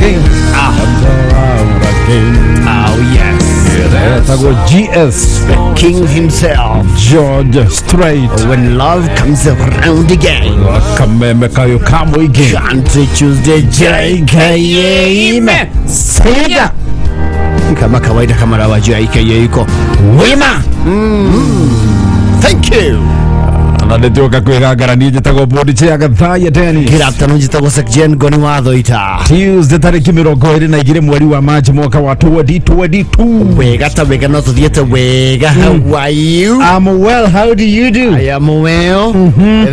again. Comes around again. Oh yes. Etagwo GS The king himself. George Strait. When love comes around again. Kameme kayo ka mũingĩ. Country Tuesday JKA Sega. Kama kawaida kama rawa JKA iko wima. Thank you. Na nĩ tuoka kwĩgangara niĩ njĩtagwo Bodi Chair Gathaiya Dennis. Good afternoon njĩtagwo Sekjen Ngoni wa Thoita. Tuesday tarĩki 22 mweri wa Machi mwaka wa 2022. Wega ta wega no tuthiĩte wega. How are you? I'm well, how do you do? I am well.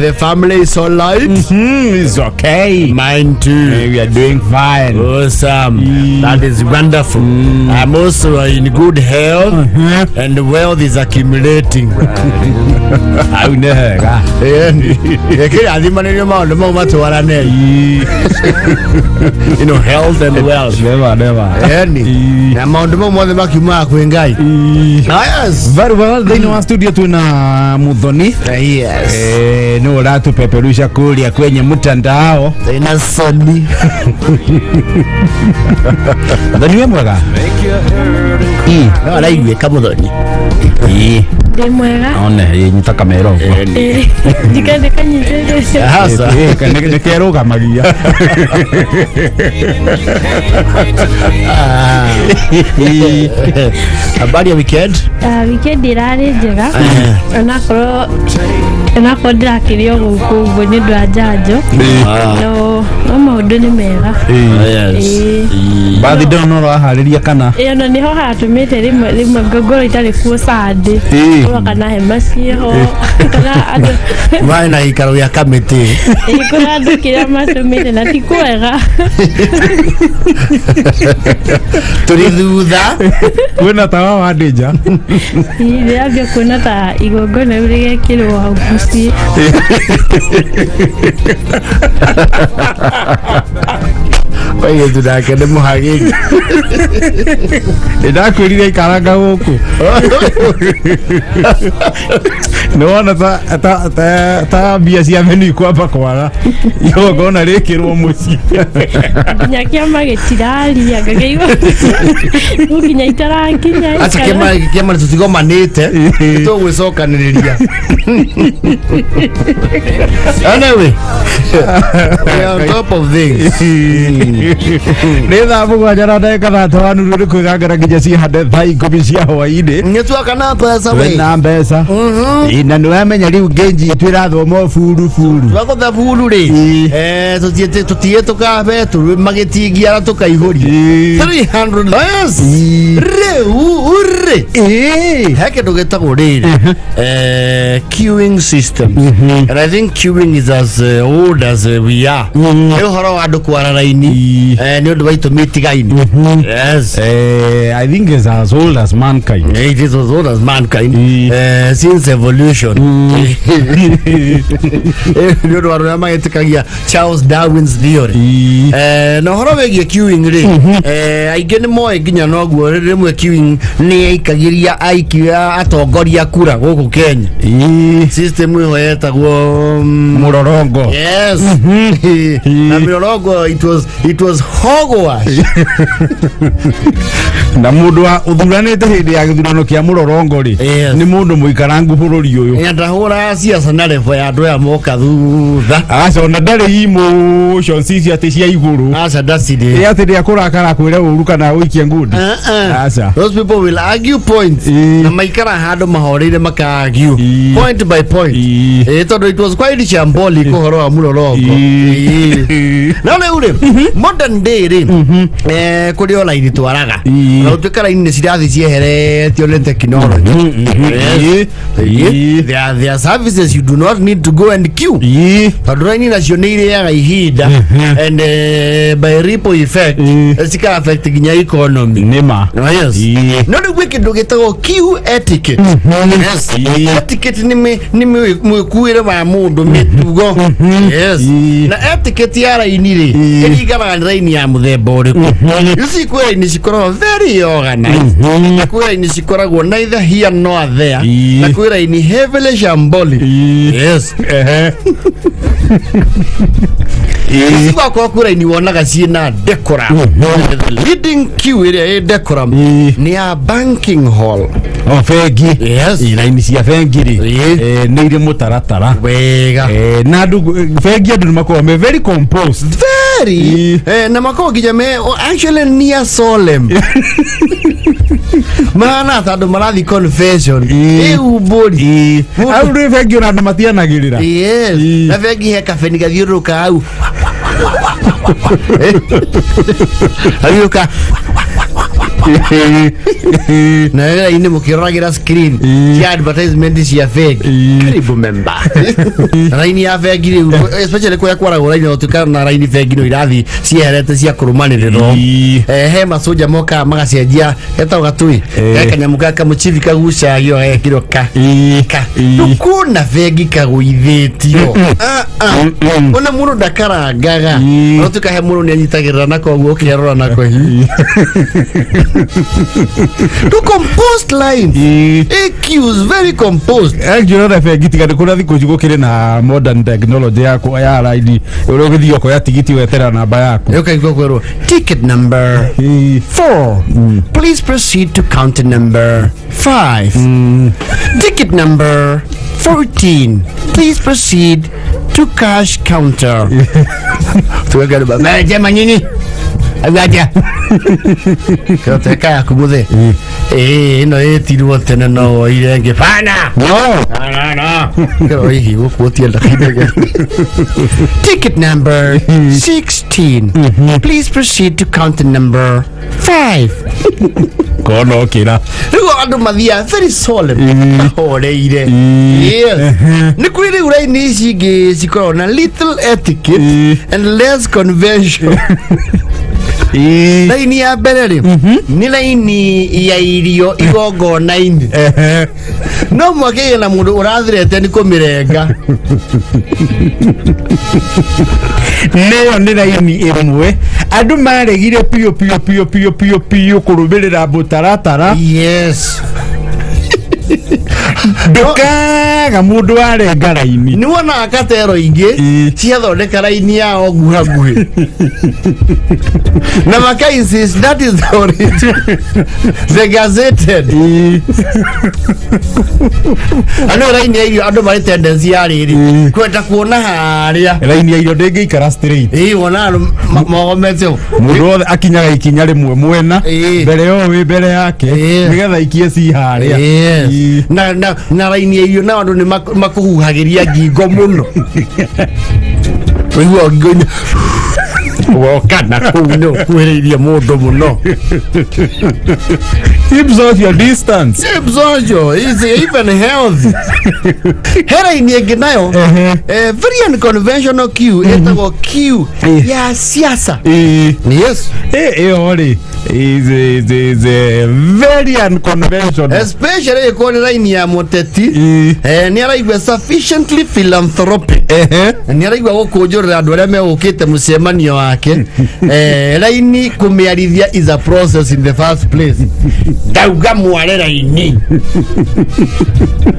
The family is all right. It's okay. Mine too. We are doing fine. Awesome. That is wonderful. I'm also in good health and wealth is accumulating. Hau nĩ hega. Kĩrathimanĩrio maũndũ mau matwarane. You know, health and wealth. Never, never. Ĩni. Na maũndũ mau mothe makiumaga kwĩ Ngai. Ah, yes. Very well, thĩinĩ wa studio twĩna Muthoni. Yes. Eh, nĩ ũratũpeperusha kũrĩa kwenye mtandao. Tena Sony. Muthoni wĩ mwega? No araiguĩka Muthoni. Ĩĩ. Ndĩ mwega. One, ĩ, nyita kamera ũguo. Ĩĩ, njikare kanyitĩte. Hasa. Ĩ, nĩ kerũgamagia. Habari ya weekend? Ah, weekend ĩrarĩ njega onakorwo ndĩrakĩrio gũkũ ũguo nĩ ũndũ wa njanjo no no maũndũ nĩ mega. Yes. Ĩĩ. Bathi ndĩrona ũraharĩria kana? Ĩĩ, ona nĩho hatũmĩte rĩmwe rĩmwe ngorwo itarĩ kuo Sunday. Ĩĩ. Ũrora kana hema ciĩho kana andũ Marĩ na gĩikaro gĩa kamĩtĩ. Ĩĩ, kũrĩ andũ kĩrĩa matũmĩte na ti kwega. Tũrĩ thutha. Kwĩna tawa wa ndĩnja. Ĩĩ, ndĩrambia kuona ta igongona rĩu rĩgekĩrwo hau mũciĩ. Waigĩtu nake nĩ mũhagĩki. Nĩndakwĩrire ikaranga gũkũ. Nĩwona ta ta ta ta mbia cia menu ikwamba kwaga igongona rĩkĩrwo mũciĩ. Nginya kĩama gĩtiraria ngakĩigua rĩu nginya itarakinya. Acha kĩama kĩama tũtigomanĩte tũgwĩcokanĩrĩria. Anyway, we are on top of things. Nĩ 7:35 nĩ kwĩgangara nginya cihande thaa 10 cia hwainĩ. Nĩ twakana mbeca we. Wĩna mbeca. Ĩ, na nĩwamenya rĩu ngĩnji itũ ĩrathoma buru buru. Twagũtha buru rĩ. Ĩĩ. Eh, tũthiĩte tũtige tũkabe magĩtingiara tũkaihũria. Ĩĩ. 300 yes. Ĩĩ. Rĩu rĩ. Ĩĩ. He kĩndũ gĩtagwo rĩrĩ queuing systems, and I think queuing is as old as we are. Nĩ ũhoro wa andũ kwara raini nĩ ũndũ wa itũmi itigaine, yes. Eh, I think it's as old as mankind. It is as old as mankind. Ĩĩ. Since evolution. Nĩ ũndũ wa andũ arĩa magĩtĩkagia Charles Darwin's theory. Ĩĩ. Na ũhoro wĩgiĩ queuing rĩ, aingĩ nĩ moĩ nginya noguo rĩmwe queuing nĩ yaikagĩria aikia atongoria kura gũkũ Kenya. Ĩĩ. System ĩyo yetagwo Mũrorongo. Yes. Na mĩrorongo it was hogwash. Na mũndũ wa ũthuranĩte hĩndĩ ya gĩthurano kĩa mũrorongo rĩ Yes. nĩ mũndũ mũikarangu bũrũri ũyũ. Na ndahũraga ciaca na level ya andũ aya moka thutha. Aca ona ndarĩ emotions icio atĩ cia igũrũ. Aca ndacirĩ. Ĩ atĩ nĩakũrakara kwĩre ũru kana ũikie ngundi. Uh-uh. Aca. Those people will argue points. Ĩĩ. Na maikara handũ mahoreire maka argue Ĩĩ. point by point. Ĩĩ. Ĩĩ, tondũ it was quite shambolic ũhoro wa mũrorongo. Ĩĩ. Ĩĩ. No rĩu rĩ, modern day rĩ, kũrĩ o raini twaraga. Ĩĩ. Na gũtuĩka raini nĩ cirathiĩ cieheretio nĩ technology. Yes. Ĩĩ. Ĩĩ. There are services you do not need to go and queue. Ĩĩ. Tondũ raini nacio nĩ irĩaga ihinda and by ripple effect Ĩĩ. cika affect nginya economy. Nĩ ma. Oh, yes. Ĩĩ. No rĩu gwĩ kĩndũ gĩtagwo queue etiquette. Yes. Ĩĩ. Etiquette nĩ mwĩkuĩre wa mũndũ mĩtugo. Yes. Ĩĩ. Na etiquette ya raini rĩ Ĩĩ. ĩringanaga nĩ raini ya mũthemba ũrĩkũ. You see kwĩ raini cikoragwo very Very organized. Na kwĩ raini cikoragwo neither here nor there. Na kwĩ raini heavily shambolic. Yes. Cigakorwo kwĩ raini wonaga ciĩna decorum. The leading queue ĩrĩa ĩ decorum nĩ ya banking hall. O bengi. Yes. Raini cia bengi rĩ, nĩ irĩ mũtaratara. Wega. Na andũ bengi, andũ nĩ makoragwo me very composed. Very. Na makoragwo nginya me, oh, actually near solemn, mahana ta andũ marathi confession. Ĩ umbũri. Au rĩ bengi ona andũ matianagĩrĩra. Yes. Na bengi he kabeni gathiũrũrũka hau, athiũrũrũka na raini mũkĩroragĩra screen cia advertisement cia bengi, "Karibu member." Raini ya bengi rĩu, especially kũrĩa kwaragwo raini, gũtuĩka na raini bengi no irathi cieherete cia kũrũmanĩrĩrwo. He macoja mokaga magacenjia, getagwo gatui. He kanyamũ ga kamũchibi kagucagio gagekĩrwo ka ka. Ndũkuona bengi kagũithĩtio. Ah, ah. Ona mũndũ ndakarangaga. No tuĩka he mũndũ nĩ anyitagĩrĩra na koguo ũkĩrora nako hihi. To composed lines. AQs very composed. Actually bengi tiga nĩ kũrĩa thikũ ici gũkĩrĩ na modern technology ya raini ũrĩa ũgĩthiĩ ũkoya tigiti wetera namba yaku. Ũkaigua kwĩrwo, "Ticket number 4, please proceed to counter number 5. Ticket number 14, please proceed to cash counter." Tuweka mejema nyinyi aja kĩroteka yaku mũthee ĩĩ ĩno ĩtirwo tene no woire ĩngĩ bana. No. No, no, no. Kĩro hihi gũkũ ũtienda kĩndũ. "Ticket number 16, please proceed to counter number 5." Kona ũkĩra. Rĩu andũ mathiaga very solemn, mahoreire. Yes, nĩ kũrĩ rĩu raini ici ingĩ cikoragwo na little etiquette and less convention. Raini ya mbere rĩ nĩ raini ya irio igongona-inĩ. No mwakĩgĩa na mũndũ ũrathirete nĩ kũmĩrenga. Nĩyo nĩ raini ĩmwe andũ maregire piũ piũ piũ piũ piũ piũ kũrũmĩrĩra mũtaratara. Ndũkaga mũndũ warenga raini. Nĩ wonaga katero ingĩ ciathondeka raini yao nguha nguhĩ na maka insist that is the origin, the gazetted. Andũ raini ya irio, andũ marĩ tendency ya rĩrĩ kwenda kuona harĩa. Raini ya irio ndĩngĩikara straight. Ĩĩ, wona andũ mogomete ũũ. Mũndũ wothe akinyaga ikinya rĩmwe mwena mbere yo wĩ mbere yake nĩgetha ikie ci harĩa. Na raini ya irio nao andũ nĩ makũhuhagĩria ngingo mũno, ũigua ngingo-inĩ woka na kũu nĩ ũkuhĩrĩirie mũndũ mũno. Keep social distance. Keep social is even healthy. He raini ĩngĩ nayo, very unconventional queue, ĩtagwo queue ya siasa. Yes. Ĩyo rĩ is very unconventional. Especially ĩkorwo nĩ raini ya mũteti. Nĩ araigua sufficiently philanthropic, nĩ araigua gũkũnjũrĩra andũ arĩa megũkĩte mũcemanio wake. Raini kũmĩarithia is a process in the first place. Ndauga mware raini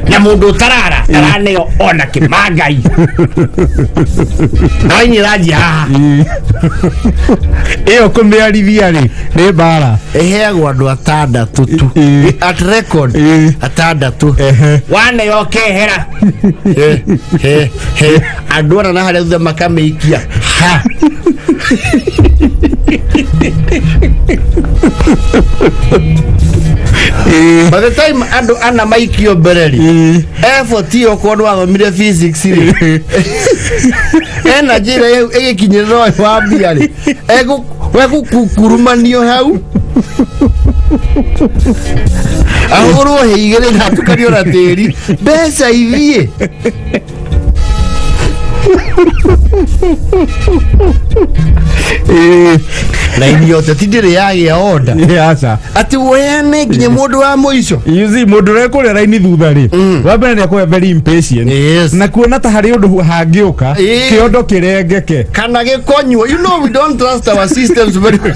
na mũndũ ũtarara araneo ona kĩmangai na raini ĩranjia haha. Ĩyo kũmĩarithia rĩ nĩ mbara. Ĩheagwo andũ atandatũ tu. At record. Atandatũ. Waneo kehera he he he andũ ana na harĩa thutha makamĩikia ha. By the time andũ ana maikio mbere rĩ, effort ĩyo okorwo nĩwathomire physics rĩ, energy ĩrĩa ĩgĩkinyĩrĩra ũyũ wa mbia rĩ, wegũkukurumanio hau ahũrwo hĩ igĩrĩ na atukanio na tĩri mbeca ithiĩ. Raini yote ti ndĩrĩ yagĩa order. Aca. Atĩ wene nginya mũndũ wa mũico. You see, mũndũ ũrĩa kũrĩa raini thutha rĩ, wa mbere nĩ akorwo very impatient. Yes. Na kuona ta harĩ ũndũ hangĩũka, kĩondo kĩrengeke. Kana gĩkonywo. You know we don't trust our systems very well.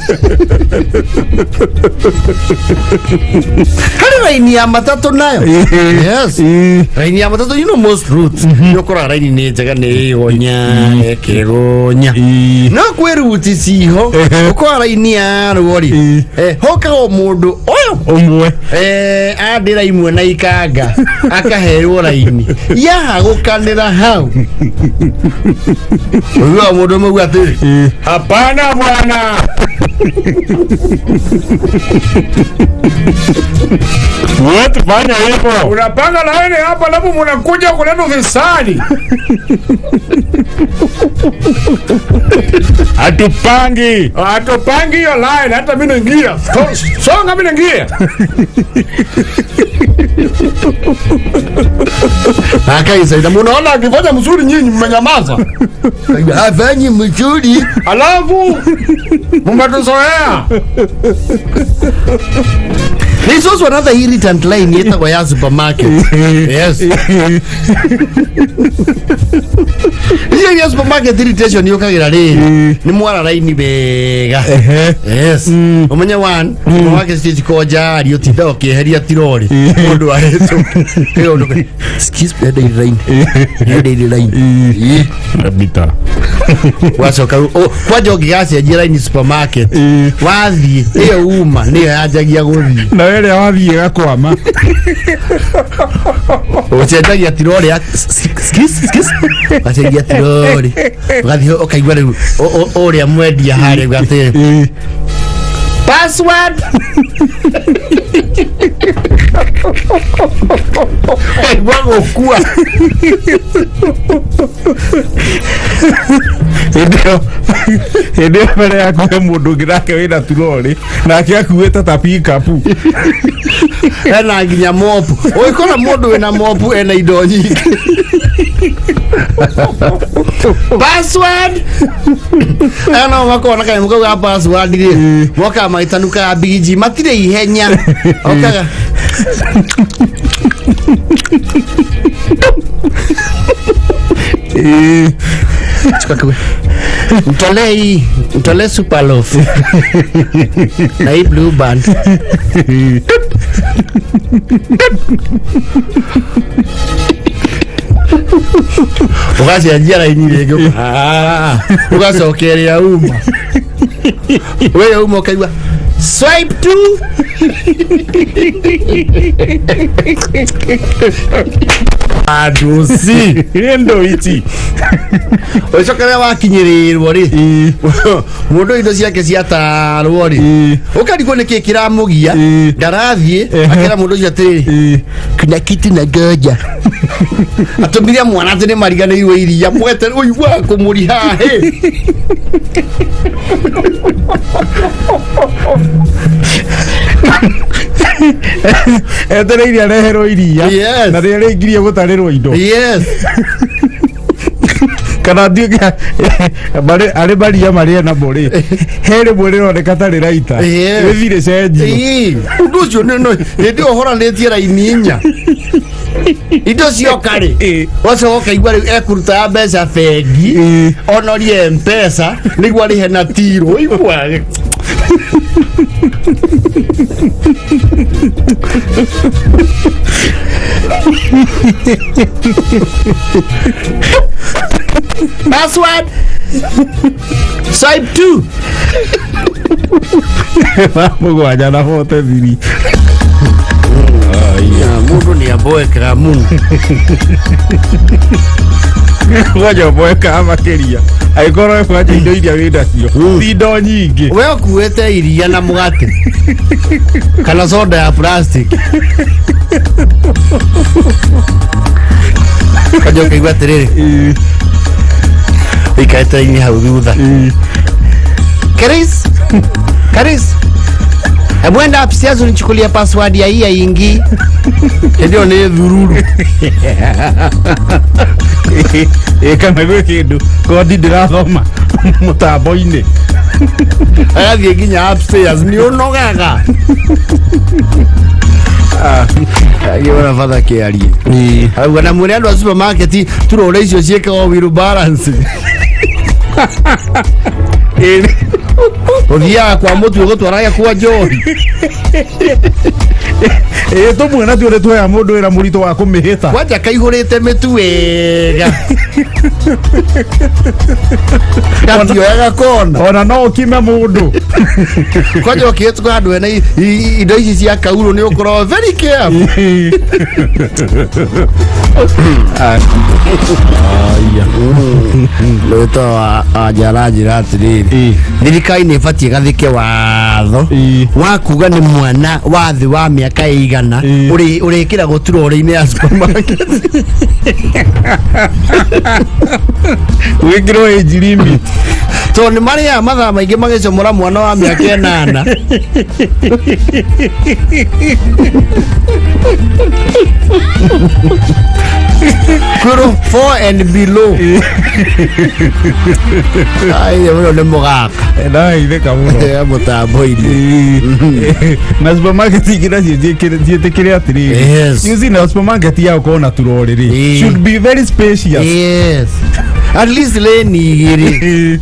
Harĩ raini ya matatũ nayo. Yes. Raini ya matatũ, you know most routes nĩ ũkoraga raini nĩ njega, nĩ ĩgonya ĩkĩgonya, no kwĩ ruti ciho ũkora raini ya rũo rĩ, hokaga o mũndũ ũyũ ũmwe. Andĩra imwe na ikanga akaherwo raini yahagũkanĩra hau, ũiguaga mũndũ ũmwe uga atĩrĩ, "Hapana bwana." Wewe fanya hivyo. Unapanga laini hapa alafu munakuja kuleta ufisadi. Hatupangi. Hatupangi hiyo line, hata mimi naingia. Songa, mimi naingia. Akaisaida Munaona akifanya mzuri nyinyi mmenyamaza. Hafanyi mzuri. Alafu mmetuzoea. There's also another irritant line yetagwo ya supermarket. Yes, iyo ya supermarket irritation yũkagĩra rĩrĩ nĩ mwara raini wega. Yes, ũmenye one supermarket citikonja ũtinda ũkĩeheria tirori mũndũ arĩtũ. Excuse me, enda line, enda line. Bita. Wacoka kwanja ũngĩgacenjia raini supermarket wathiĩ, ĩyo uma nĩyo yanjagia gũthiĩ. Na wewe wathiĩ gakwama. Ũcenjagia tirori ya excuse, excuse, ũgacenjia tirori ũgathiĩ ũkaigua rĩu ũrĩa mwendia harĩa uga atĩrĩ, "Password." Ũkaigua gũkua. Hĩndĩ ĩyo mbere yaku he mũndũ ũngĩ nake wĩna turori nake akuĩte ta pikapu. Ena nginya mopu. Ũgĩkora mũndũ wĩna mopu ena indo nyingĩ. Password, aya nao makoragwo na kanyamũ kau ga password rĩ, mokaga magĩtanukaga mbigiji, matirĩ ihenya, okaga Chukua mtolee hii, mtolee Super Loaf na hii Blue Band. Ũgacenjia raini rĩngĩ. Ah, ũgacokeria uma we uma ũkaigua swipe two. Anduci. Ndo ici. Ũcokerera wakinyĩrĩrwo rĩ, mũndũ indo ciake ciatarwo rĩ, ũkarigwo nĩkĩ kĩramũgia, ndarathiĩ akĩra mũndũ ũcio atĩrĩrĩ, "Kuna kitu na ngoja." Atũmire mwana atĩ nĩ mariganĩirwo iria mwete ũiguaga kũmũriha hĩ. Etereire areherwo iria. Yes. Na rĩrĩa rĩngirie gũtarĩrwo indo. Yes. Kana nduĩke arĩ maria marĩa namo rĩ, he rĩmwe rĩroneka ta rĩraita. Yes. Rĩthi rĩcenjio. Ĩĩ, ũndũ ũcio hĩndĩ ĩyo ũhoranĩtie raini inya, indo cioka rĩ, wacoka ũkaigua rĩu ekũruta ya mbeca bengi, onorie Mpesa nĩguo arĩhe na tirũ ũiguage. Password, swipe two. 7 na 43. Mũndũ nĩ amboekaga mũno. Kwanja ũboekaga makĩria angĩkorwo kwanja indo iria wĩ nacio ti indo nyingĩ. We ũkuĩte iria na mũgate kana soda ya plastic, kwanja ũkaigua atĩrĩrĩ, ũikarĩte raini hau thutha, "Chris, Chris, hebu enda upstairs unichukulie password ya hii ya ingi." Hĩndĩ ĩyo nĩ thururu. Ĩ kana gwĩ kĩndũ kondi ndĩrathoma mũtambo-inĩ. Agathiĩ nginya upstairs nĩ ũnogaga. Agĩona batha kĩarie. Auga na mwĩre andũ a supermarket turore icio ciĩkagwo wheel balance. Ũthiaga kwa mũtu ũgũtwaraga kwa njohi. Ĩ tũmwe natuo nĩ tuoya mũndũ wĩra mũritũ wa kũmĩhĩta. Kwanja kaihũrĩte mĩtu wega. Gatioyaga kona. Ona no ũkime mũndũ. Kwanja ũkĩhĩtũka handũ hena indo ici cia kaurũ nĩ ũkorwo very careful. Rwĩtwa wa anja aranjĩra atĩrĩrĩ, thirikari nĩ ĩbatiĩ gathĩke watho wa kuga nĩ mwana wa thĩ wa mĩaka ĩigana ũrĩkĩragwo turorĩ-inĩ ya supermarket. Wĩkĩrwo age limit. Tondũ nĩ marĩaga mathaa maingĩ magĩcomora mwana wa mĩaka 8. Kwĩrwo 4 and below. Ai, ũyũ nĩ mũgaka. Ndageithĩka mũno. Mũtambo-inĩ. Na supermarket ingĩ nacio ciĩtĩkĩre atĩrĩrĩ, you see, na supermarket ya gũkorwo na turorĩ rĩ, should be very spacious. Yes. At least lane igĩrĩ.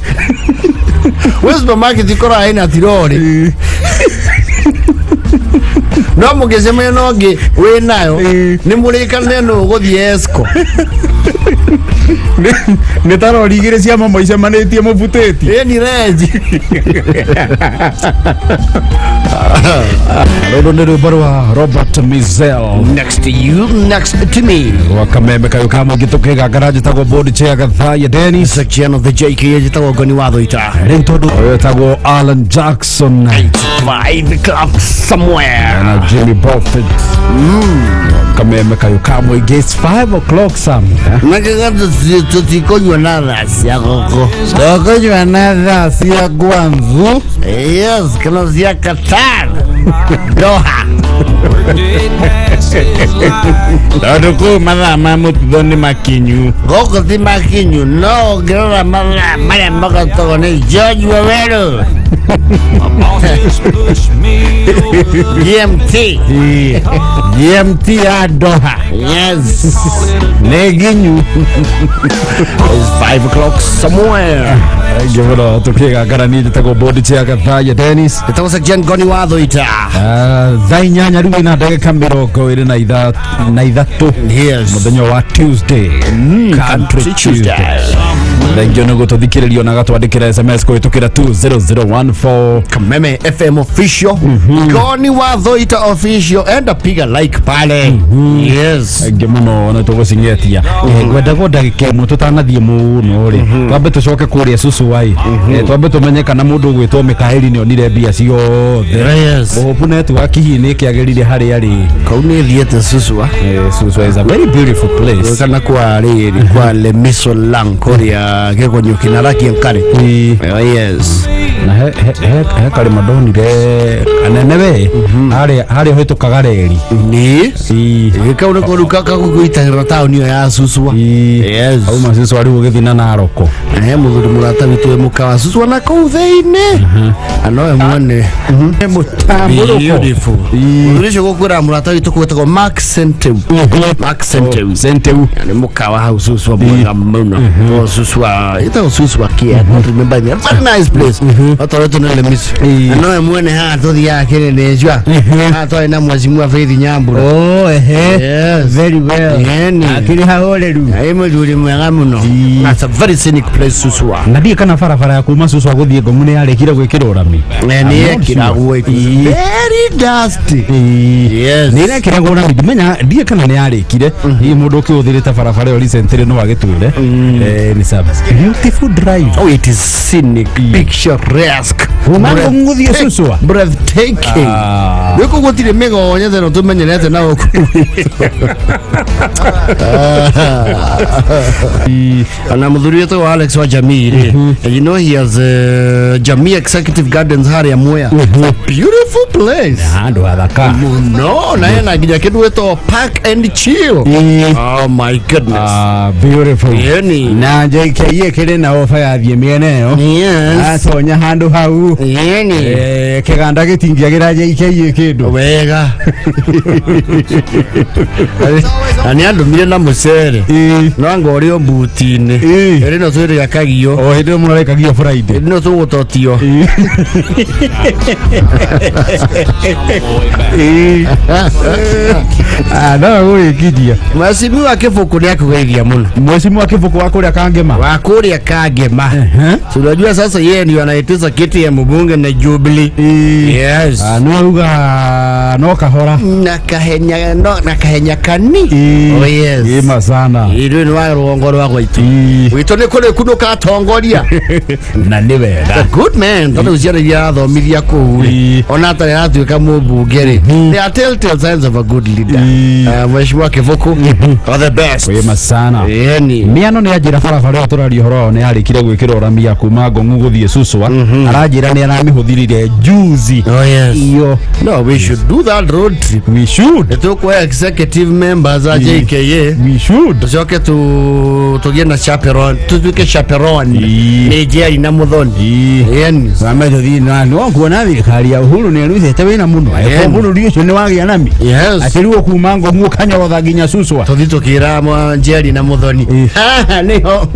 Wĩ supermarket ĩkoragwo ĩna tirorĩ. No mũngĩcemania na ũngĩ wĩ nayo nĩ mũrĩkanĩre nũ ũgũthiĩ esco. Nĩ ta rori igĩrĩ cia mama icemanĩtie mũbutĩti. Ĩni renji. Rũrũ nĩ rwĩmbo rwa Robert Mizel. Next to you, next to me. Gwa kameme kayũ ka mũingĩ tũkĩgangara njĩtagwo board chair Gathaiya Dennis. Section of the JK njĩtagwo Ngoni wa Thũita. Rĩu tondũ ũyũ etagwo Alan Jackson 5 o'clock somewhere. Na Jimmy Buffett. Kameme kayũ ka mũingĩ, it's 5 o'clock somewhere. Nakĩga tũtikũnyua na thaa cia gũkũ. Tũkũnyua na thaa cia Guangzhou. Yes, kana cia Qatar. Doha. Tondũ kũu mathaa ma mũtitho nĩ makinyu. Gũkũ ti makinyu, no ũngĩrora mathaa marĩa magotagwo nĩ George Waweru. GMT. GMT ya Doha. Yes. Nĩ nginyu. It's 5 o'clock somewhere. Thank you mũno tũkĩgangara niĩ njĩtagwo board chair Gathaiya Dennis. Ĩtagwo Section Ngoni wa Thũita. Thaa 8 rĩu ina ndagĩka 23 mũthenya wa Tuesday, Country Country Tuesday. Tuesday. Thengio nĩ gũtũthikĩrĩria na gatwandĩkĩra SMS kũhĩtũkĩra 20014. Kameme FM official. Ngoni wa Thũita official. Enda piga like pale. Yes. Thengiũ mũno na tũgũcing'etia. Ngwendagwo ndagĩka ĩmwe tũtanathiĩ mũno rĩ, twambe tũcoke kũrĩa Susuai, twambe tũmenye kana mũndũ ũgwĩtwo Mikaeli nĩ onire mbia ciothe. Hope network hihi nĩ ĩkĩagĩrire harĩa rĩ. Kau nĩ thiĩte Suswa. Suswa is a very beautiful place. Kana kwa rĩrĩ kwa Lemisolang kũrĩa gĩgonyo kĩnara kĩenkare. Oh, yes. Na he karĩma ndonire anene we harĩa ũhĩtũkaga reri. Nĩ kau nĩko rĩu kagũgũitagĩrĩra taũni ĩyo ya Suswa. Yes. Auma Suswa rĩu ũgĩthiĩ na Naroko. He mũthuri mũrata witũ wĩ mũka wa Suswa na kũu thĩinĩ. Na nowe mwene. Mũtambũrũko. Mũthuri ũcio gũkwĩra mũrata witũ gwĩtagwo Mark Senteu. Mark Senteu. Senteu. Nĩ mũkawa hau Suswa mwega mũno. To Suswa, ĩtagwo Suswa kĩa, I don't remember the very nice place. Atwaretwo nĩ Lemiso. Na nowe mwene haha tũthiaga kĩrĩrĩcua. Haha twarĩ na mheshimiwa Faith Nyambura. Oh, ehe. Yes. Very well. Yeni. Akĩrĩ hahoreru. Ĩ mũthuri mwega mũno. That's a very scenic place, Suswa. Na ndiĩ kana barabara ya kuma Suswa gũthiĩ Ngomu nĩ yarĩkire gwĩkĩrwo rami. Nĩ yekĩragwo very dusty. Yes. Nĩ irekĩragwo rami, ndimenya ndiĩ kana nĩ yarĩkire. Hihi mũndũ ũkĩhũthĩrĩte barabara ĩyo recently no agĩtwĩre. Nĩ a beautiful drive. Oh, it is scenic, picturesque. Kuma Ngomu gũthiĩ Suswa. Breathtaking. Rĩu kũu gũtirĩ mĩgonye teno tũmenyerete na gũkũ. Na mũthuri wĩtagwo Alex wa Jamii rĩ, you know he has Jamii Executive Gardens harĩa Mwea. It's a beautiful place. Handũ hathaka. Mũno, na hena nginya kĩndũ gĩtagwo park and chill. Oh my goodness. Ah, beautiful. Yeni. Na JKA kĩrĩ na oba yathiĩ mĩena ĩyo. Atonya handũ hau. Yeni. Kĩganda gĩtingĩagĩra JKA kĩndũ. Wega. Na nĩ andũmire na mũcere. No anga ũrĩ o mbuti-inĩ. Ĩrĩ no twĩrĩ kagio. O hĩndĩ ĩyo mũrarĩkagio Friday. Ĩrĩ no tũgũtotio. Ah, no gũgĩkinyia. Mheshimiwa Kĩbũkũ nĩ akũgeithia mũno. Mheshimiwa Kĩbũkũ wa kũrĩa Kangema. Wa kũrĩa Kangema. Si unajua sasa yeye ndio anaitisa kiti ya mbunge na Jubilee. Yes. Ah, no auga no kahora. Na kahenya no na kahenya kani. Oh yes. Gima sana. Ithuĩ nĩ wa rũgongo rwa gwitũ. Gwitũ nĩ kũrĩku ndũkatongoria. Na nĩ wega. The good man tondũ ciana iria arathomithia kũu rĩ, ona atarĩ aratuĩka mũmbunge rĩ, they are telltale signs of a good leader. Mheshimiwa Kĩbũkũ, all the best. Wema sana. Yeni. Mĩano nĩ anjĩra barabara ĩyo tũraria ũhoro wao nĩ yarĩkire gwĩkĩrwo rami ya kuma Ngong'u gũthiĩ Suswa. Aranjĩra nĩ aramĩhũthĩrire juzi. Oh yes. Iyo. No, we should do that road trip. We should. Nĩ tũkuoya executive members a JKA. We should. Tũcoke tũgĩe na chaperone, tũtuĩke chaperone. Nĩ Njeri na Mũthoni. Yeni. Wame tũthiĩ na no kuona thirikari ya Uhuru nĩ ĩrutĩte wĩra mũno. Yeni. Bũrũri ũcio nĩ wagĩa nami. Yes. Atĩ rĩu ũkuma Ngong'u ũkanyorotha nginya Suswa. Tũthiĩ tũkĩra Njeri na Mũthoni. Haha nĩho.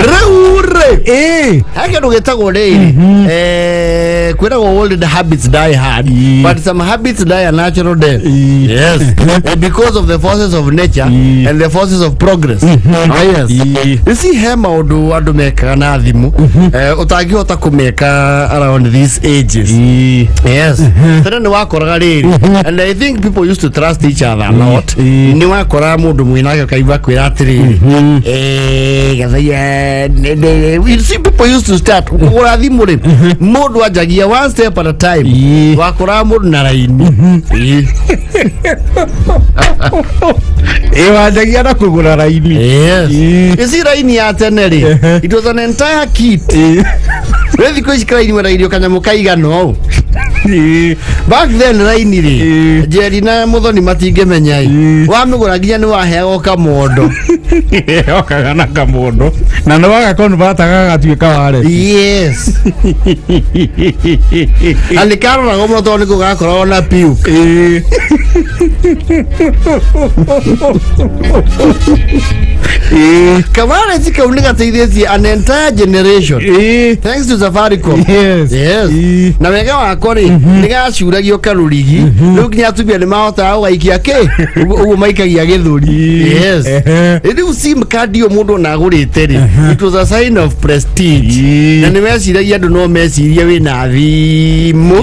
Rĩu rĩ. He kĩndũ gĩtagwo rĩrĩ, kwĩragwo old habits die hard, but some habits die a natural death. Yes. Because of the forces of nature and the forces of progress. Oh yes. You see, he maũndũ andũ mekaga na thimũ, ũtangĩhota kũmeka around these ages. Yes. Tene nĩ wakoraga rĩrĩ, and I think people used to trust each other a lot. Nĩ wakoraga mũndũ mwĩnake ũkaigua kwĩra atĩrĩrĩ, gathaia, you see, people used to start kũgũra thimũ rĩ, mũndũ anjagia one step at a time. Wakoraga mũndũ na raini. Ĩ wanjagia na kũgũra raini. Yes. You see, raini ya tene rĩ, it was an entire kit. Rĩu thikũ ici karaini weragĩrio kanyamũ kaigana ũũ. Back then raini rĩ, Njeri na Mũthoni matingĩmenya ĩ, wamĩgũra nginya nĩ waheagwo kamondo. Okaga na kamondo na nĩ wagakonvata gagatuĩka wallet. Yes. Na nĩ karoragwo mũno tondũ nĩko gakoragwo na piu. Kawareti kau nĩ gateithĩtie an entire generation. Thanks to Safaricom. Yes. Yes. Na wega wako rĩ, nĩ gacuragio karũrigi, rĩu nginya atumia nĩ mahotaga gũgaikia kĩ ũguo maikagia gĩthũri. Yes. Rĩu sim card ĩyo mũndũ ona agũrĩte rĩ, it was a sign of prestige, na nĩ weciragia andũ no mecirie wĩna thimũ.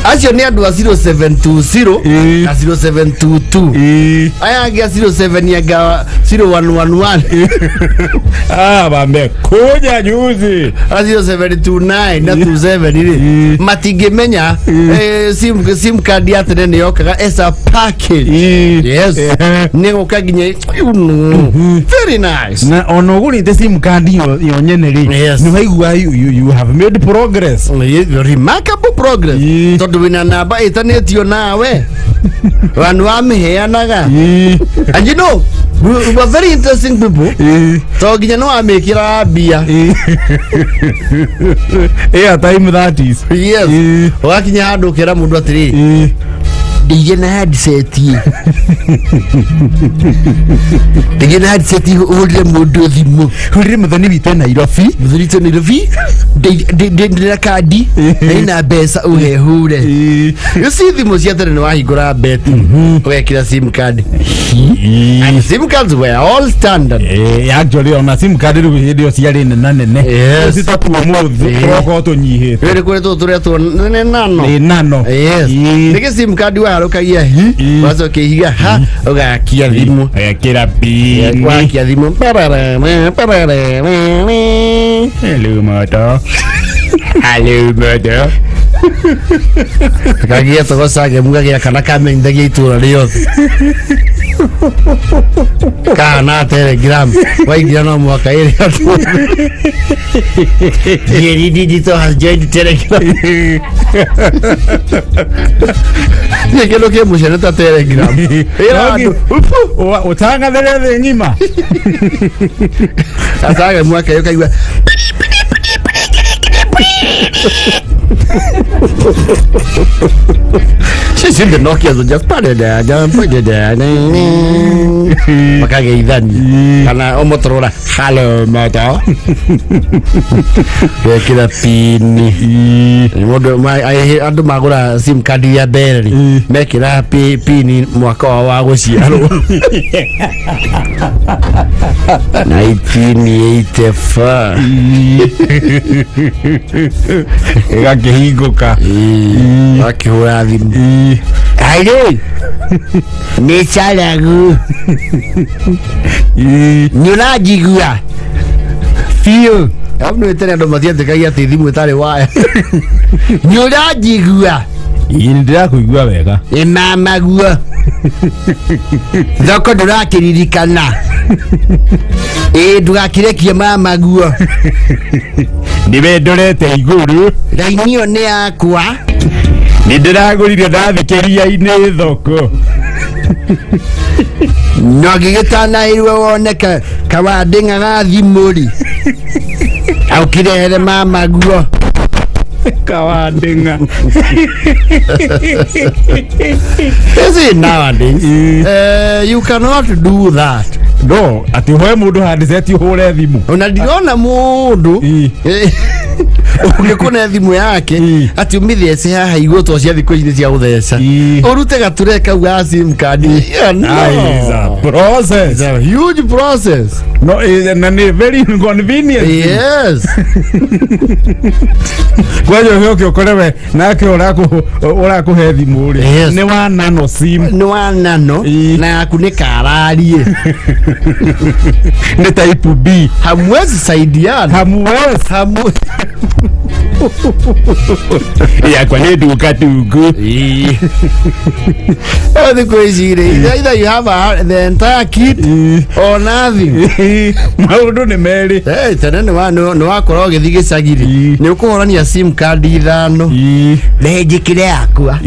Acio nĩ andũ a 0720 na 0722, aya angĩ a 07 anga 0111. Ah, wamekuja juzi. A 0729 na 27 rĩ, matingĩmenya sim card ya tene nĩ yokaga as a package. Yes, nĩ gũka nginya, you know, very nice. Na ona ũgũrĩte sim card yo nyene rĩ, nĩ waigua you have made progress. Remarkable progress, tondũ wĩna namba ĩtanĩtio nawe vanhu wamĩheanaga. And you know we were very interesting people, tondũ nginya nĩ wamĩkĩra mbia. Airtime, that is. Yes, ũgakinya handũ ũkĩra mũndũ atĩrĩrĩ, ndeithia na handset, ndeithia na handset ũhũrĩre mũndũ thimũ. Hũrĩre mũthoni witũ e Nairobi. Mũthoni witũ Nairobi, ndĩna kandi na ina mbeca ũhe hure. You see, thimũ cia tene nĩ wahingũra beti ũgekĩra sim card, and sim cards were all standard. Actually ona sim card rĩu hĩndĩ ĩyo ciarĩ nena nene. Citatuo mũthĩ tũrokorwo tũnyihĩte. Rĩrĩ kũrĩ tũtũ tũrĩa tuo nĩ nano. Nĩ nano. Yes. Nĩkĩ sim card? Wagarũkagia hi, ũgacokia ihiga ha, ũgakia thimũ. Agekĩra pini. Wakia thimũ. Hello moto. Hello moto. Kagia tũgocage mugagĩa kana kamenyithagia itũra rĩothe. Kana telegram waingira no mwaka ĩrĩ andũ. Jerry Digital has joined Telegram. Nĩ kĩndũ kĩ mũcene ta Telegram. Ĩra andũ. Ũtangathĩre thĩ ng'ima. Acaga mwaka ĩyo kaigua She's in the Nokia so just put it there, just put it there. Makageithania kana ũmũtũrũra hello moto gekĩra pini mũndũ andũ magũra sim card ya mbere rĩ mekĩra pini mwaka wao wa gũciarwo 1984. Ĩgakĩhingũka. Akĩhũra thimũ airĩ nĩ caragu nĩ ũranjigua Biũ. Arabu nĩ tene andũ matietĩkagia atĩ thimũ ĩtarĩ waya nĩ ũranjigua. Ĩ, nĩ ndĩrakũigua wega. Nĩ mamaguo thoko ndũrakĩririkana ĩ ndũgakĩrekie mamaguo. Nĩwe ndorete igũrũ. Raini ĩyo nĩ yakwa. Nĩ ndĩragũrire ndathikĩria-inĩ thoko. No ngĩgĩtanaĩrwo woneke kawandĩng'a ga thimũ rĩ aũkĩrehere mamaguo. Kawandĩng'a. This is nowadays. You cannot do that. No atĩ ũhoe mũndũ handset ũhũre thimũ. Ona ndirona mũndũ ũngĩkũne thimũ yake atĩ ũmĩthece haha igũrũ to cia thikũ ici nĩ cia gũtheca ũrute gature kau ga sim card. Yeah, no. It's a process. It's a huge process. No, na nĩ very inconvenient. Yes. Kwanja ũcoke ũkore we nake ũrakũhe thimũ rĩ Yes. nĩ wa nano sim. Nĩ wa nano na yaku nĩ kararie. Nĩ type B. Hamwezi saidiana. Hamwezi. Hamwe. Yakwa nĩ nduka tungu. Oh, thikũ ici rĩ either you have the entire kit or nothing. Maũndũ nĩ merĩ. Hey, tene nĩ wakorwo ũgĩthiĩ gĩcagi rĩ nĩ ũkũhorania sim card ithano rehe njĩkĩre yakwa.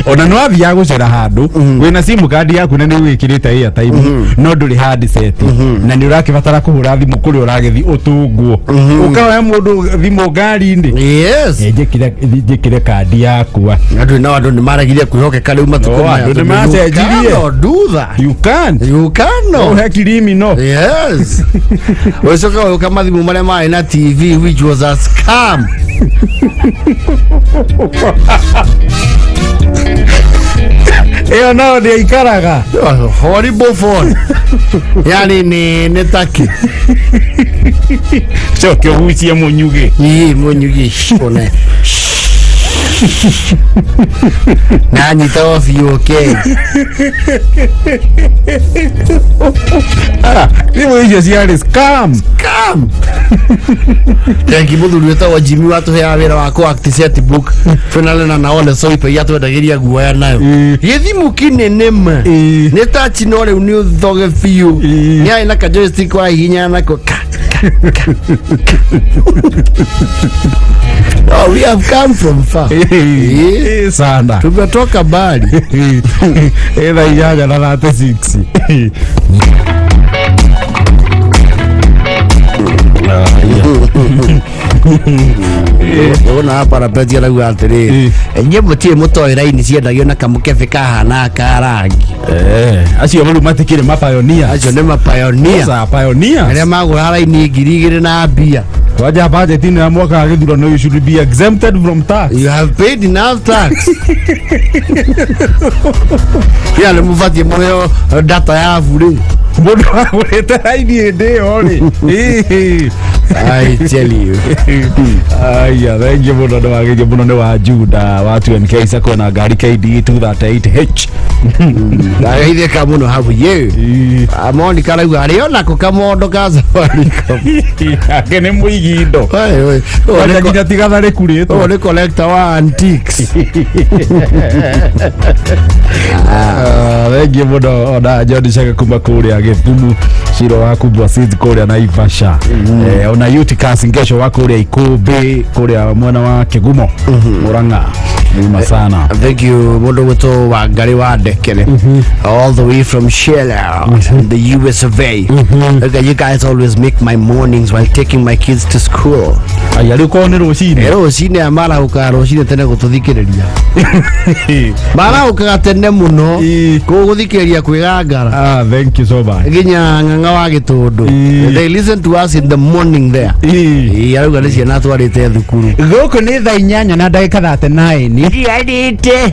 Ona nĩ wathiaga gũcera handũ wĩna sim card yaku na nĩ wĩkĩrĩte airtime no ndũrĩ handset na nĩ ũrakĩbatara kũhũra thimũ kũrĩa ũragĩthiĩ ũtungwo ũkahoya mũndũ thimũ ngari-inĩ. Yes. Njĩkĩre kandi yakwa. Andũ no andũ nĩ maregire kwĩhokeka rĩu matukũ No, maya andũ nĩ tondũ you macenjirie. cannot do that. You can't. You cannot. Ũhe criminal. Yes. Ũcoka ũka mathimũ marĩa marĩ na TV which was a scam. Ĩyo nayo ndĩaikaraga. Horrible phone. Yani nĩ taki. Coke ũgucie mũnyugĩ. Ii mũnyugĩ one. Na nyita o biũ ke. Thimũ icio ciarĩ scam. Scam. Tengi mũthuri wĩtagwo Jimmy watũheaga wĩra wa kũ act set book twĩna Lena na Ole Soipe iria twendagĩria guoya nayo gĩthimũ kĩnene ma nĩ touch no rĩu nĩ ũthoge biũ nĩ arĩ na ka joystick wahihinya nako ka ka ka ka. Oh, we have come from far. Sana. Tumetoka mbali. Thaa 8 na 36. Ona hapa arapeti arauga atĩrĩ inyuĩ mũtirĩ mũtoĩ raini ciendagio na kamũkebe kahana ka rangi. Acio rĩu matikĩrĩ mapioneers. Acio nĩ mapioneer. Those are pioneers. Arĩa magũra raini 2000 na mbia. Kwanja budget ĩno ya mwaka wa gĩthurano you should be exempted from tax. You have paid enough tax. Ya nĩ mũbatiĩ mũheo data ya burĩ. Mũndũ agũrĩte raini hĩndĩ ĩyo rĩ. I tell you. Aya, thengiå må no nä wagä må no nä wa Juda wa 2NK Sacco na ngari KD 238H. Ndageithĩka mũno hau ye. Amoni karauga arĩ onako kamondo ka Safaricom. Ake nä må igi indo. Oi, oi. Ũyũ nĩ nginya tigatharä kurä ũyũ nĩ collector wa antiques. Thengiå må no ona John Chege kuma kå rä a gä thumu ciro wa kubwa seeds kå rä a Naivasha. Ona Eutychus Ngesho wa kå rä a Ikũmbĩ kå rä a mwena wa Kĩgumo Murang'a mwima sana. Thank you mũndũ gwĩtwo Wangari wa Ndekere all the way from Shella, the US of A. Okay, you guys always make my mornings while taking my kids to school. Aya rä u korwo nä rå cinä. Rũcinĩ marahũkaga rũcinĩ tene gũtũthikĩrĩria, marahũkaga tene mũno gũthikĩrĩria kwĩgangara. Ah, thank you so much. Nginya ng'ang'a wa gĩtũndũ. They listen to us in the morning there. Ĩ, arauga nĩ ciana atwarĩte thukuru. Gũkũ nĩ thaa 8 na ndagĩka 39. Ndiarĩte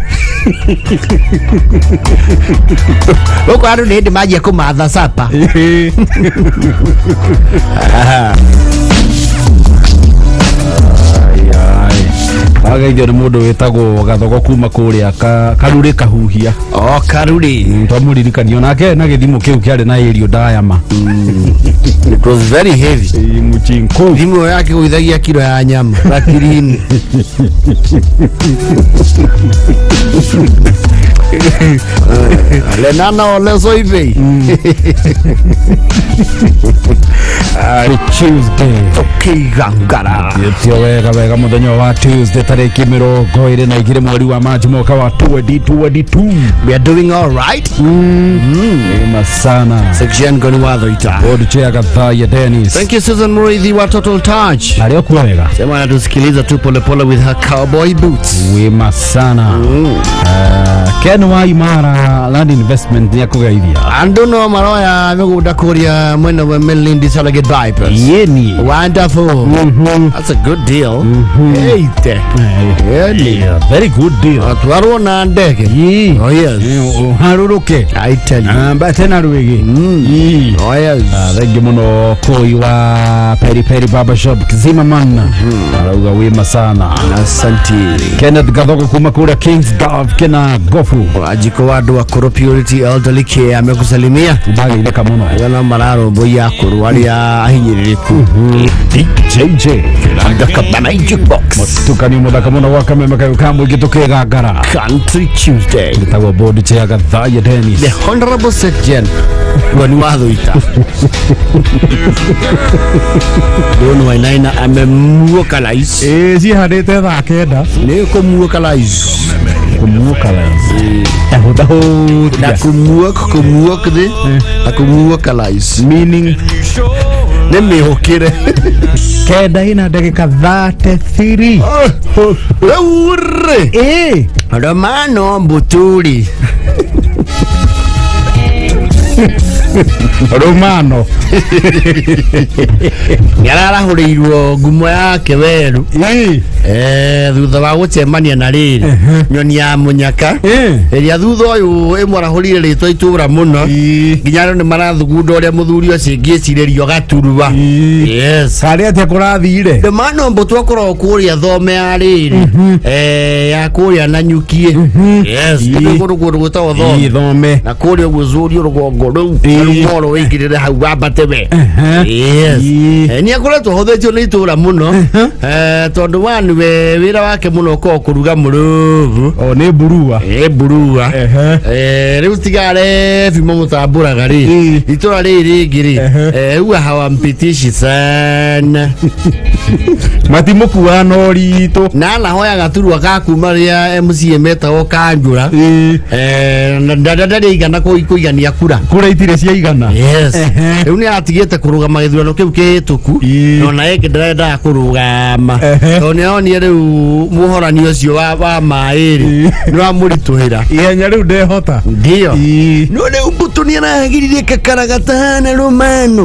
gũkũ andũ nĩ hĩndĩ manjia kũmatha sapa. Ageithio nä må ndå wä tagwo Gathogo kuma kå rä a Karurä kahuhia. O Karurĩ. Twamũririkania onake na gĩthimo kĩu kĩarĩ na ĩrio ndayama. It was very heavy. Mũchinku. Thimũ ĩyo yakĩgũithagia kiro ya nyama ratiri-inĩ. Lenana ole Soibei. Tuesday. Tũkĩigangara. Tio wega wega mũthenya wa Tuesday tarĩki 22 mweri wa Machi mwaka wa 2022. We are doing all right. Ema sana. Section Goni Wathoita. Board chair Gathaya Dennis. Thank you Susan Muriithi wa Total Touch. Arĩ okuo wega. Sema anatusikiliza tu polepole with her cowboy boots. Wema sana. Ken wa Imara Land Investment nĩ akũgeithia. Andũ no maroya mĩgũnda kũrĩa mwena wa Malindi Salagate Bypass. Yeni. Wonderful. That's a good deal. Hey, te. Yeni. Yeah, very good deal. Atwarwo na ndege. Yee. Oh yes. Ũharũrũke. I tell you. Ambate na rwĩgĩ. Oh yes. Thengi mũno kũi wa Peri Peri Barbershop Zimmerman arauga wĩma sana. Asante. Kenneth Gathogo kuma kũrĩa Kings Golf kena gofu. Wajiko wa andũ akũrũ Purity Elderly Care amekusalimia. Ndageithĩka mũno. Arĩa no mararũmbũiya akũrũ arĩa ahinyĩrĩrĩku. DJJ Ndakabana Jukebox. Mũtukanio mũthaka mũno gwa kameme kayũ ka mũingĩ tũkĩgangara. Country Tuesday. Gĩtagwo board chair Gathaya Dennis. The Honorable Setjen Goni Wathoita. Don Wainaina amemuokalaize. Ĩ cihandĩte thaa 9. Nĩ kũmuokalaize. Kũmuokalaize. Na Tahũtahũtia. kũmuok kũmuok thĩ na kũmuokalaize. Meaning Nĩ mĩhũkĩre. 9 ina ndagĩka 33. Rĩu rĩ. Ĩ Romano Mbuturi. Romano. Nĩ ararahũrĩirwo ngumo yake werũ. Ĩ. Thutha wa gũcemania na rĩrĩ nyoni ya mũnyaka ĩrĩa thutha ũyũ ĩmwarahũrire rĩtwa itũra mũno nginya andũ nĩ marathugunda ũrĩa mũthuri ũcio ingĩcirĩrio gaturwa. Yes. Karĩ atĩa kũrathire? Romano Mbũtũ akoragwo kũrĩa thome ya rĩrĩ ya kũrĩa Nanyukie. Yes. Kũndũ kũndũ gwĩtagwo thome. Ĩ thome. Na kũrĩa ũguo zũrio rũgongo rũu rũmoro wĩingĩrĩre hau wambate we. Yes. Nĩ akoretwo ahũthĩtio nĩ itũra mũno tondũ wa nĩwe wĩra wake mũno ũkoragwo kũruga mũrũbu. O nĩ mburua. Ĩ mburua. Rĩu tigare bimo mũtambũraga rĩ itũra rĩrĩ rĩngĩ rĩ huwa hawampitishi sana. Matimũkuaga na ũritũ. Na anahoya gaturwa ga kuma rĩa MCA metagwo Kanjũra. Na ndarĩ igana kũigania kura. Kura itirĩ ciaigana. Yes. Rĩu nĩ aratigĩte kũrũgama gĩthurano kĩu kĩhĩtũku no na ĩngĩ ndarendaga kũrũgama tondũ nĩ aronire rĩu mũhorani ũcio wa maĩ rĩ nĩ wamũritũhĩra. Ihenya rĩu ndehota. Ndio. No rĩu Mbũtũ nĩ arahagiririe kakaragata na Romano.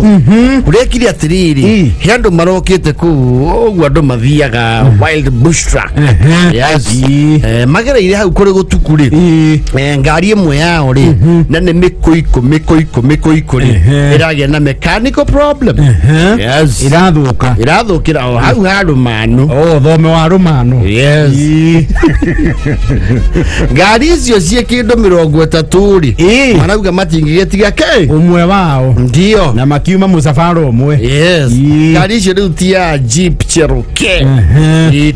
Ũrekire atĩrĩrĩ he andũ marokĩte kũu ũguo andũ mathiaga wild bush track. Yes. Magereire hau kũrĩ gũtuku rĩ ngari ĩmwe yao rĩ na nĩ mĩkũikũ mĩkũikũ mĩkũikũ rĩ, ĩragĩa na mechanical problem. Yes. Ĩrathũka. Ĩrathũkĩra o hau ha Rũmanu. O thome wa Rũmano. Yes. Ngari icio ciĩ kĩndũ 30 rĩ, marauga matingĩgĩtiga kĩ ũmwe wao ndio na makiuma mũcabara ũmwe. Yes. Ngari icio rĩu ti ya Jeep Cherokee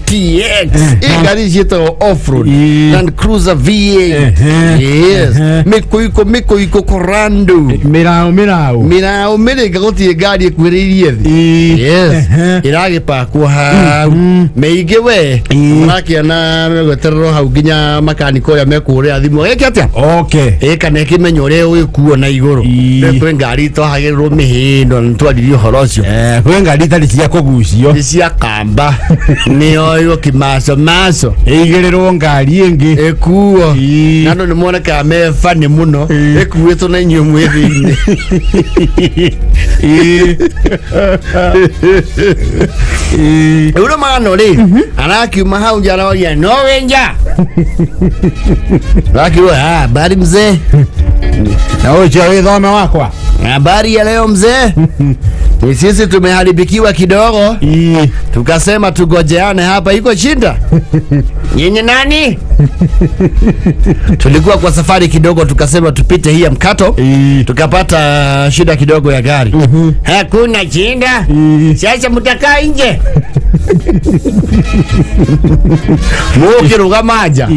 TX, ĩ ngari ciĩtagwo off-road Land Cruiser V8. Yes. Mĩkũikũ mĩkũikũ Korando. Mĩraũ mĩraũ. Mĩraũ mĩrĩnga, gũtirĩ ngari ĩkuhĩrĩirie thĩ. Yes. Ĩragĩpakwo hau mĩingĩ we marakĩona megwetererwo hau nginya makaniko ũrĩa mekũhũrĩra thimũ gĩke atĩa. Ĩ kana ĩkĩmenya ũrĩa ũgĩkuo na igũrũ. Rĩu kwĩ ngari itohagĩrĩrwo mĩhĩndo na nĩtwaririe ũhoro ũcio. Kwĩ ngari itarĩ cia kũgucio. Nĩ cia kamba nĩoywo kĩmaco maco. Ĩigĩrĩrwo ngari ĩngĩ. Ĩkuo na andũ nĩ monekaga me bani mũno ĩkuĩtwo na inyuĩ mwĩ thĩinĩ. Rĩu Romano rĩ arakiuma hau nja aroria no wĩ nja, arakiuga, "Ah, habari mzee." Na ũcio wĩ thome wakwa. "Habari ya leo mzee, ni sisi tumeharibikiwa kidogo, tukasema tugojeane hapa, iko shinda nyinyi nani? Tulikuwa kwa safari kidogo, tukasema tupite hii ya mkato, tukapata shida kidogo ya gari." "Hakuna shinda. Sasa mtakaa nje mukiruga nja?"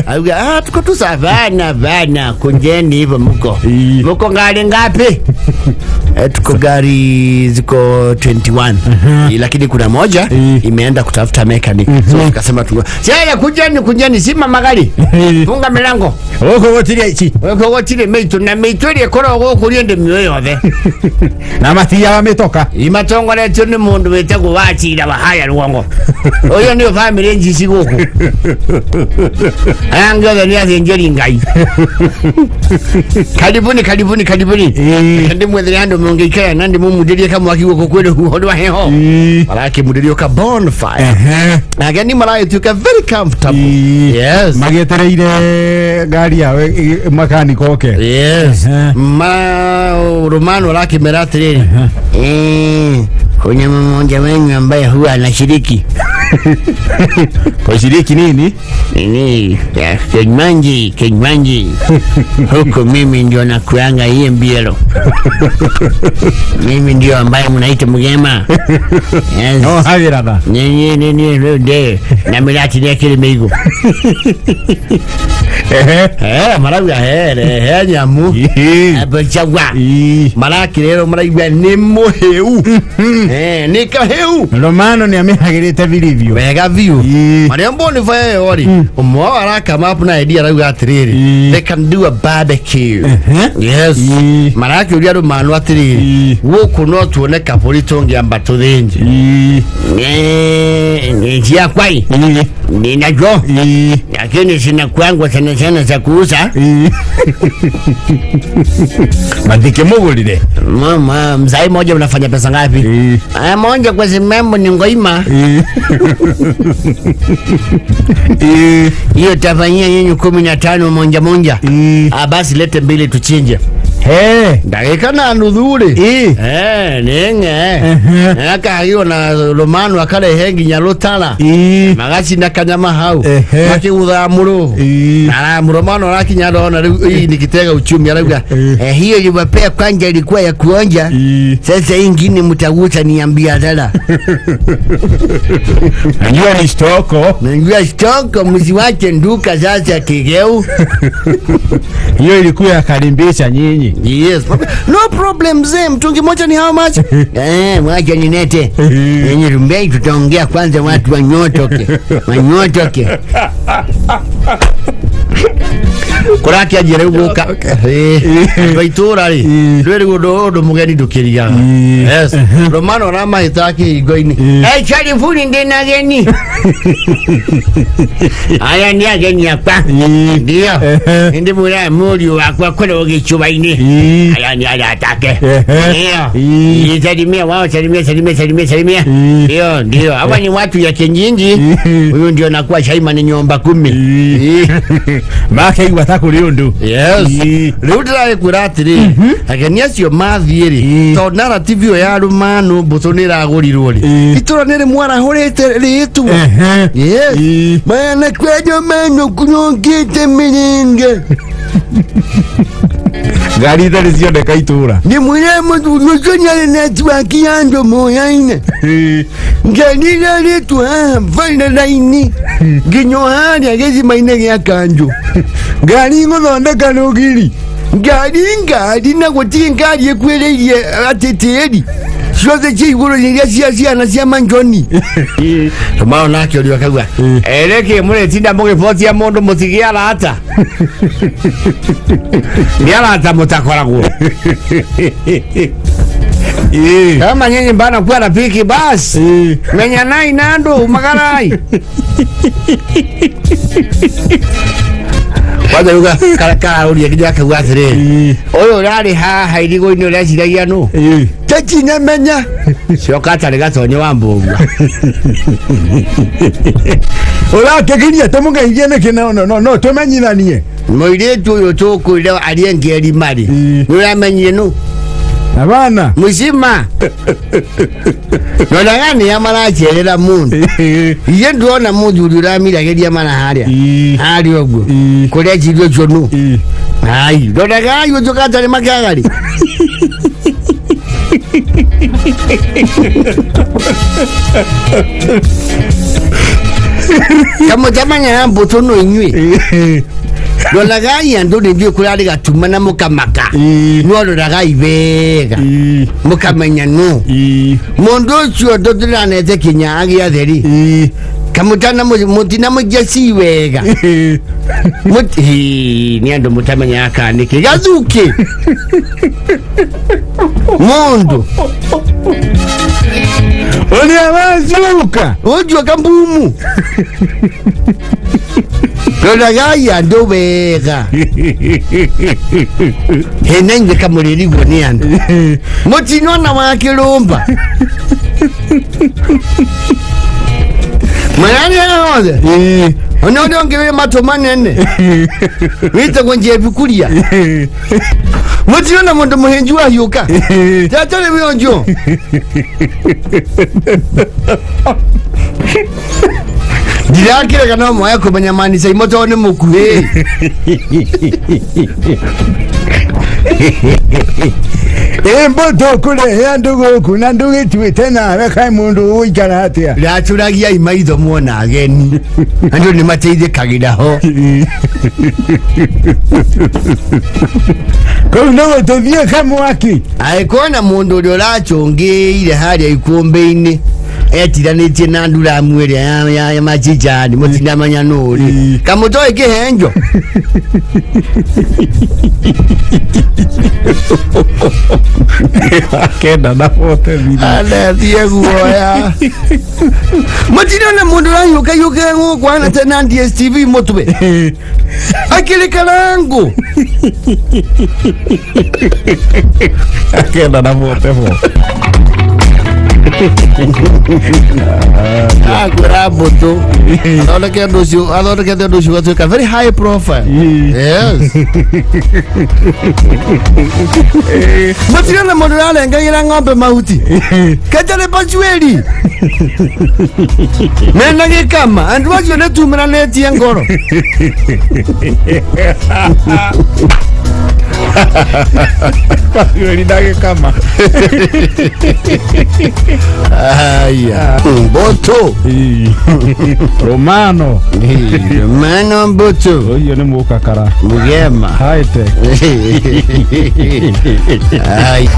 Auga, "Ah, tuko tu savana bana, kunjeni hivyo mko. Mko gari ngapi?" "Tuko gari ziko 21. Lakini kuna moja imeenda kutafuta mechanic. So tukasema tu. Sasa kunjeni kunjeni sima magari. Funga milango." Gũkũ gũtirĩ aici. Gũkũ gũtirĩ mĩitũ na mĩitũ ĩrĩa ĩkoragwo gũkũ niĩ ndĩmĩũĩ yothe. Na matiaga mĩtoka. Imatongoretio nĩ mũndũ wĩtagwo Wachira wa haya rũgongo. Ũyũ nĩyo bamĩrĩ njici gũkũ. Aya angĩ othe nĩ athĩnjĩri Ngai. Karibuni karibuni karibuni. Ndĩmwethere handũ mũngĩikara na ndĩmũmundĩrie kamwaki gũkũ kwĩ rũhuho rwa heho. Marakĩmundĩrio ka bonfire. Ageni maragĩtuĩka very comfortable. Yes. Magĩetereire ngari yao makaniko oke. Yes. Ma Romano arakĩmera atĩrĩrĩ, "Kuna mmoja wenyu ambaye huwa anashiriki." Kushiriki nini? Nini ya, kinywaji kinywaji huku, "Mimi ndio nakuanga hii mbielo, mimi ndio ambaye mnaita mgema." Yes. No hagĩratha. Nini nini nde na mirati nekĩrĩ mĩigũ. Marauga here he nyamu abachagwa marakĩrerwo maraigua nĩ mũhĩu. Nĩ kahĩu. Romano nĩ amĩhagĩrĩte vilivyo. Wega biũ. Marĩa bonfire ĩyo rĩ, ũmwe wao arakama up na idea, arauga atĩrĩrĩ, they can do a barbecue. Yes. Marakĩũria Romano atĩrĩrĩ, gũkũ no tuone kabũri tũngĩamba tũthĩnje? "Ciakwa ninacho, lakini zinakuangwa sana sana za kuuza." Mathikĩmũgũrire. "Mama, mzai moja unafanya pesa ngapi?" "Ah, moja kwa simambo ni ngoima. Hiyo tafanyia nyinyi 15 moja moja." "Ah, basi lete mbili tuchinje." He. Ndagĩka na nuthu rĩ, nĩng'e akagĩrwo na Romano akarehe nginya rũtara, magacina kanyama hau, makĩguthaga mũrũgũ. Na Romano arakinya ndona rĩu hii ni kitega uchumi, arauga, "Hiyo iliwapea kwanza ilikuwa ya kuonja, sasa hii ingine mtagusa ni ya biashara." Najua ni stoko. "Najua stoko, msiwache nduka sasa kigeu." Hiyo ilikuwa ya karimbisha nyinyi. Yes. "No problem mzee, mtungi moja ni how much?" "Wacha ninete. Yenye rumbei tutaongea kwanza watu wanyotoke. Wanyotoke." Kũrakĩanjia rĩu gũka andũ a itũũra rĩ, ndwĩrĩ ũndũ mũgeni ndũkĩrigaga. Yes. Romano aramahĩtaga kĩhingo-inĩ. "Karibuni, ndĩna ageni. Aya ni ageni akwa. Ndio. Ndimwĩraga mũriũ wakwa kũrĩa gĩcũa-inĩ. Aya ni aratake. Ndio. Salimia wao, salimia, salimia, salimia, salimia. Ndio, ndio. Hawa ni watu ya kijiji. Huyu ndio nakuwa Shaima ni nyumba 10." Makeigua ta kũrĩ ũndũ. Yes. Ii. Rĩu ndĩragĩkwĩra atĩrĩ, ageni acio mathiĩ rĩ, Ii. tondũ narrative ĩyo ya rũmano mbũtũ nĩ ĩragũrirwo rĩ, Ii. itũra nĩ rĩmwarahũrĩte rĩtwa. Ehe. Yes. Ii. Mana kwenyo meno kunyongete mirenge. Ngari itarĩ cioneka itũra. Nĩ mwĩre mũthuri ũcio nĩarĩ netiwaki ya andũ moyaine. Ngarire rĩtwa haha barabara-inĩ nginya o harĩa gĩthima-inĩ gĩa kanjũ. Ngari igũthondeka rũgiri. Ngari ngari na gũtirĩ ngari ĩkuĩrĩirie atĩ tĩri ciothe cia igũrũ nĩ iria cia ciana cia manjoni. Mao nake ũrĩa akauga nĩkĩ mũrĩtinda mũgĩbotia mũndũ mũtigĩ arata nĩ arata mũtakoragwo kama nyinyi mbana kuwa rafiki basi menyanai na andũ magarai kwanza ruga karauria nginya akauga atĩrĩrĩ ũyũ ũrarĩ haha irigũ-inĩ ũreciragia nũ Tekinamenya. Coka atarĩ gatonye wa mbũgua. Ũrakĩgiria tũmũgeithie nĩkĩ no no no tũmenyithanie. Mũirĩtu ũyũ tũkwĩra arĩa ngeri marĩ Ii. nĩ ũramenyire nũ Abana. mũcima nonaga nĩa maracerera mũndũ iye ndona mũthuri ũramiragĩria mara harĩa harĩa ũguo Ii. kũrĩa cirio ũcio nũ ai ndonaga ũcio gatarĩ makĩagarĩ Kamũtamanya mbũtũ no inyuĩ roragai andũ nĩ ndiũĩ kũrarĩ gatuma na mũkamaka no roragai wega mũkamenya nũ mũndũ ũcio ndũndĩranete kinya agĩatheri kamũtana mũtinamũikia ci wega Hii, nĩ andũ mũtamenyaga kana nĩkĩ gathukĩ mũndũ Ũrĩa wacuka. ũcio kambumu roragai andũ wega hena inyuĩ kamũrĩrigwo nĩ andũ mũtinona wa kĩrũmba mararĩa hothe ona ũrĩa ũngĩ wĩ matũ manene wĩtagwo njebikuria mũtinona mũndũ mũhĩnju ahiũka tetarĩ wĩonjo ndirakĩrega no moya kũmenya manisa imo tondũ nĩ mũkuhĩ. Ĩ mbũtũ kũrehe andũ gũkũ na ndũgĩtuĩte nawe kaĩ mũndũ ũgũikara atĩa. Racũragiai maitho muona ageni andũ nĩ mateithĩkagĩra ho. Kũu nĩ gũtũthiĩ kamwaki. Angĩkorwo na mũndũ ũrĩa ũracũngĩire harĩa ikũmbĩ-inĩ etiranĩtie na nduramu ĩrĩa ya machijani mũtinamenya nũ rĩ kamũtoĩ kĩhenjo. Kenda na 43. Anethie guoya mũtinona mũndũ ũrahiũka hiũka gũkũ ana tena DSTV mũtwe akĩrĩ karangu. Kenda na 44. Akwĩra mbũtũ athondeke ũndũ ũcio athondekete ũndũ ũcio ũgatuĩka very high profile. Yes, mũtirona mũndũ ũrarengagĩra ng'ombe mahuti ketarĩ pacuĩri mena gĩkama andũ acio nĩ tumĩranĩtie ngoro. Pacuĩri na gĩkama. Aya mbũtũ. Romano. Mano mbũtũ. Ũyũ nĩ mũkakara. Mũgema. High tech. Ai.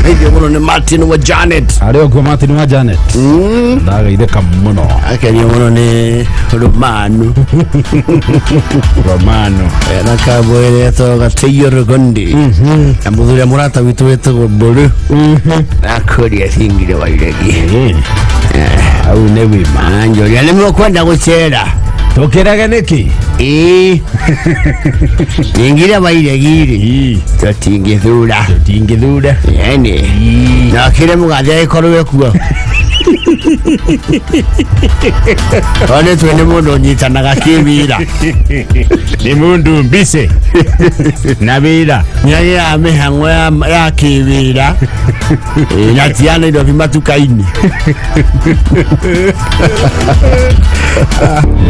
Aithio mũno nĩ Martin wa Janet. Arĩ okuo Martin wa Janet. Ndageithĩka mũno. Akenio mũno nĩ Romano. Romano. Na kamwĩrĩ etagwo Gatĩio Rũgondi na mũthuri mũrata witũ wĩtagwo Mbũrũ akũria cingire wa iregi. Au nĩ wima. Anjũria nĩ mũkwenda gũcera. Tũkĩrege nĩkĩ? Ĩĩ ingire wa iregi-rĩ tũtingĩthura. Tũtingĩthura. Yani na kĩrĩa mũgathe agĩkorwo kuo. Onetwe nĩ mũndũ ũnyitanaga kĩwĩra. Ni mundu mbise na wira. Nĩagĩaga mĩhang'o ya kĩwĩra. Ĩ, na ti ya Nairobi matuka-inĩ.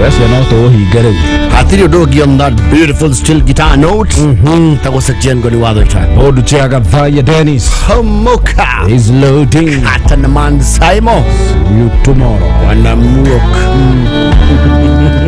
Wecio no tũũhinge rĩu. Hatirĩ ũndũ ũngĩ on that beautiful steel guitar note tagwo Sejengo nĩ watho. Mũndũ Chiagathaya Dennis Homoka is loading. Hata na man Simon See you tomorrow. Wanamuok.